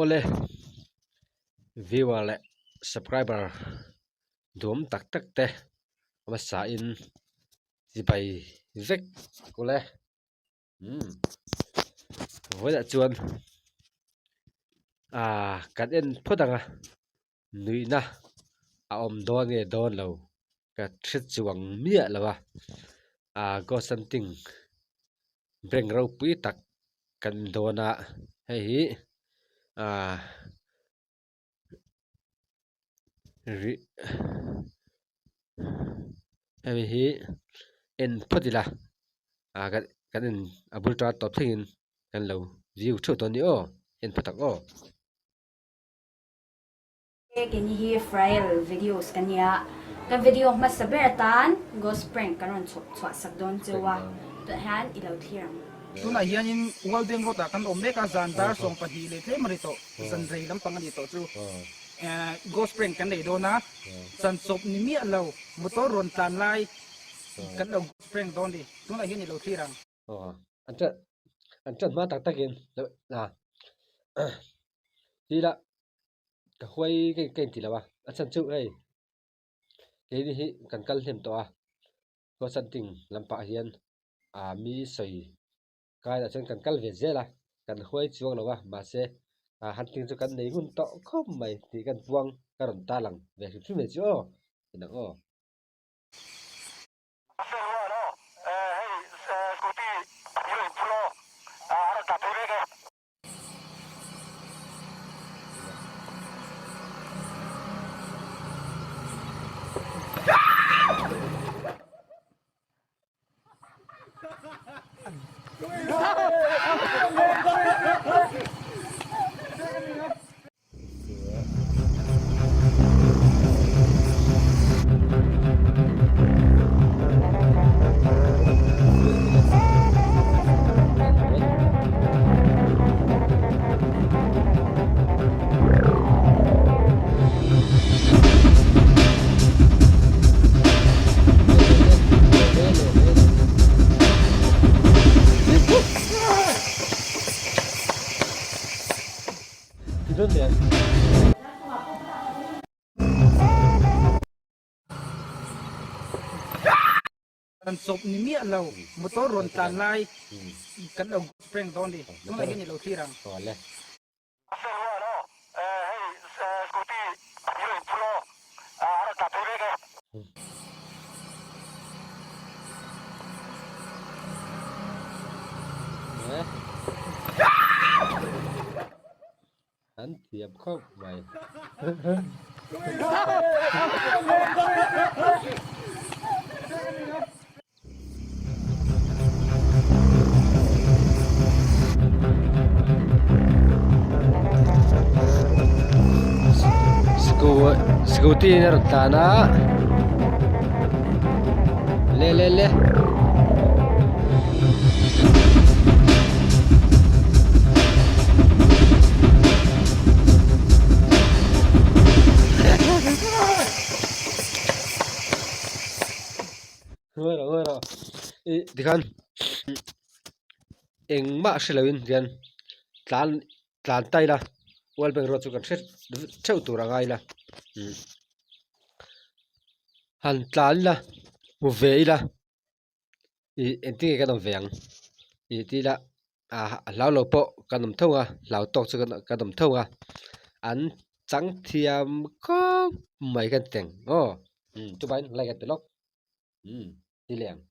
Awle viewer leh subscriber duhawm tak tak te hmasa in chibai vek ule umm vawilah chuan ah kan en phawt ang a nuihna a awm dawn nge dawn lo ka hre chuang miah lo a ah ghost hunting bank ropui tak kan dawn a hei hi ah rih hemi hi en phawt ila ah kan kan en a bul tan tawp thlengin kan lo view theuh dawn a ni aw en phawt ang aw. Keini hi Frael videos ka nia, ka video hmasa ber atan ghost prank kan rawn chhawp chhuah sak dawn cheu a, tunah hian i lo thlir ang. Tunah hianin World Bank Road ah kan awm mek a, zan dar 12 leh tlem a ri tawh, zan rei lampang a nih tawh chu ghost prank kan nei dawn a, zan chawp ni miah lo motor rawn tlan lai kan lo ghost prank dawn a ni, tunah hian i lo thlir ang. Aw an ṭan an ṭan hma tak takin ti ila ka huai ka ka inti lo a a chhan chu hei keini hi kan kal hnem tawh a Constantine lampah hian ah mi sawi kaiah chuan kan kal ve zel a kan huai chuang lo a mahse ah hunting chu kan nei ngun tawh khawp mai tih kan puang ka rawn tarlang ve hrim hrim mai chu aw inang aw. Kan chawp ni miah lo motor rawn tlan lai kan lo prank dawn ni tunah hian i lo thlir ang. An thiam khawp mai. Scooty in a rawn tlan a le le le. Ngawi rawh ngawi rawh ih tikhan engmah hre loin hian tlan tlan ta ila world bank road chu kan hre theuh tur a ngai ila han tlan ila hmu ve ila. Ih engtin nge kan awm ve ang ih ti ila ah a hlau lo pawh kan awm tho a hlau tawk chu kan awm tho a an chang thiam khawp mai kan ti ang aw chuvangin like an pe lawk umm ti leh ang.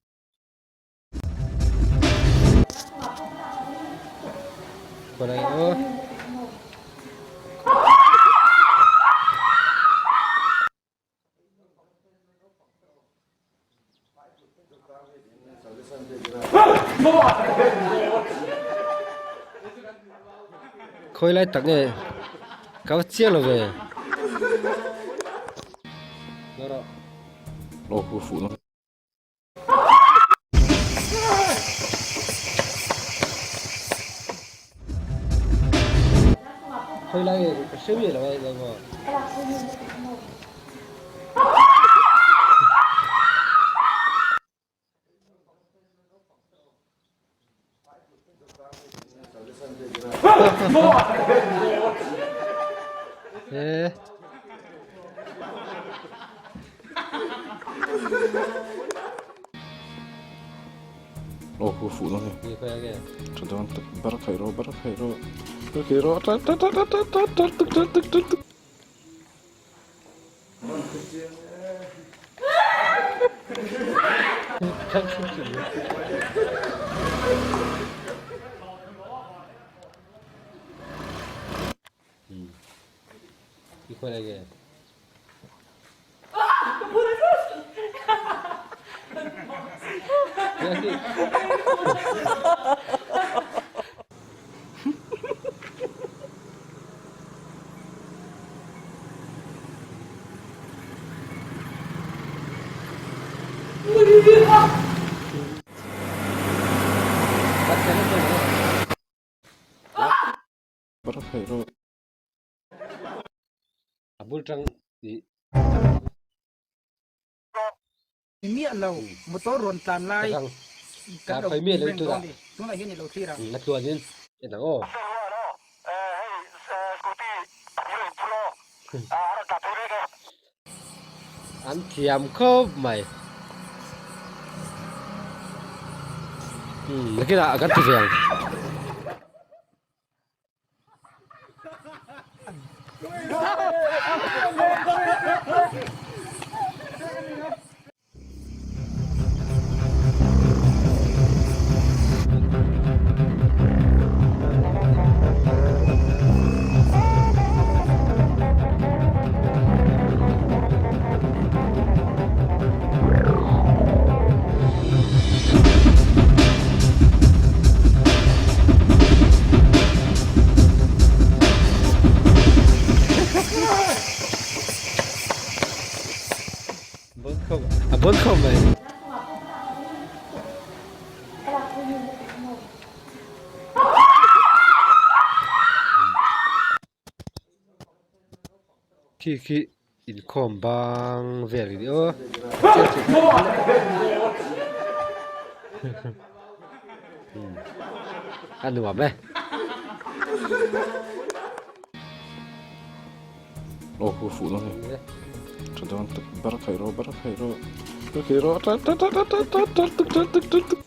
Khawi lai tak nge ka va chiang lo ve Khawi lai nge ka hre miah lo a eng maw. Aw hu fuh dawn hei. Tha dawn tak bar khaih rawh bar khaih rawh bar khaih rawh tar tar tar tar tar tar tar tar tar tar tar. I khawi lai nge? A bul tang i. Miah lo motor rawn tlan lai kan lo reng dawn ni tunah hian i lo thlir ang. A tluan in en ang aw. An thiam khawp mai. Nakinah kan ti ve ang. A bon khawp mai. Khi khi inkhawm bang vel a ni aw a nuam e. Aw hu fuh dawn hei tha dawn tak bar khaih rawh bar khaih rawh bar khaih rawh tar tar tar tar tar tar tar tar tar tar.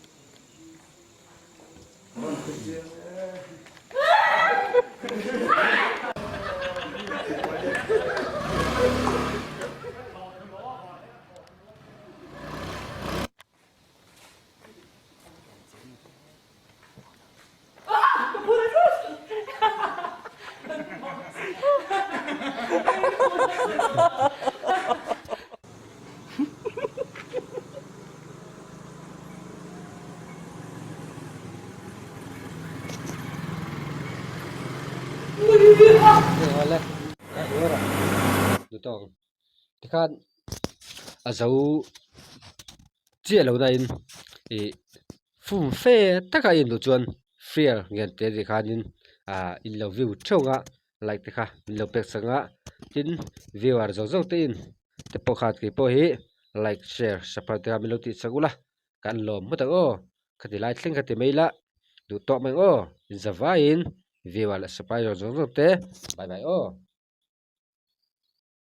Tikhan a zo chiah lo na in ih fum fe taka a inluh chuan fair ngen te ti khanin ah in lo view theuh ang a like te kha min lo pek sak ang a tin viewer zawng zawng te in te pawh khan keipawh hi like share subscribe te kha min lo tih sak ula kan lawm hmawt ang aw khati lai thleng kha ti mai ila duh tawk mai ang aw in zavaiin viewer leh subscriber zawng zawng te bye bye aw.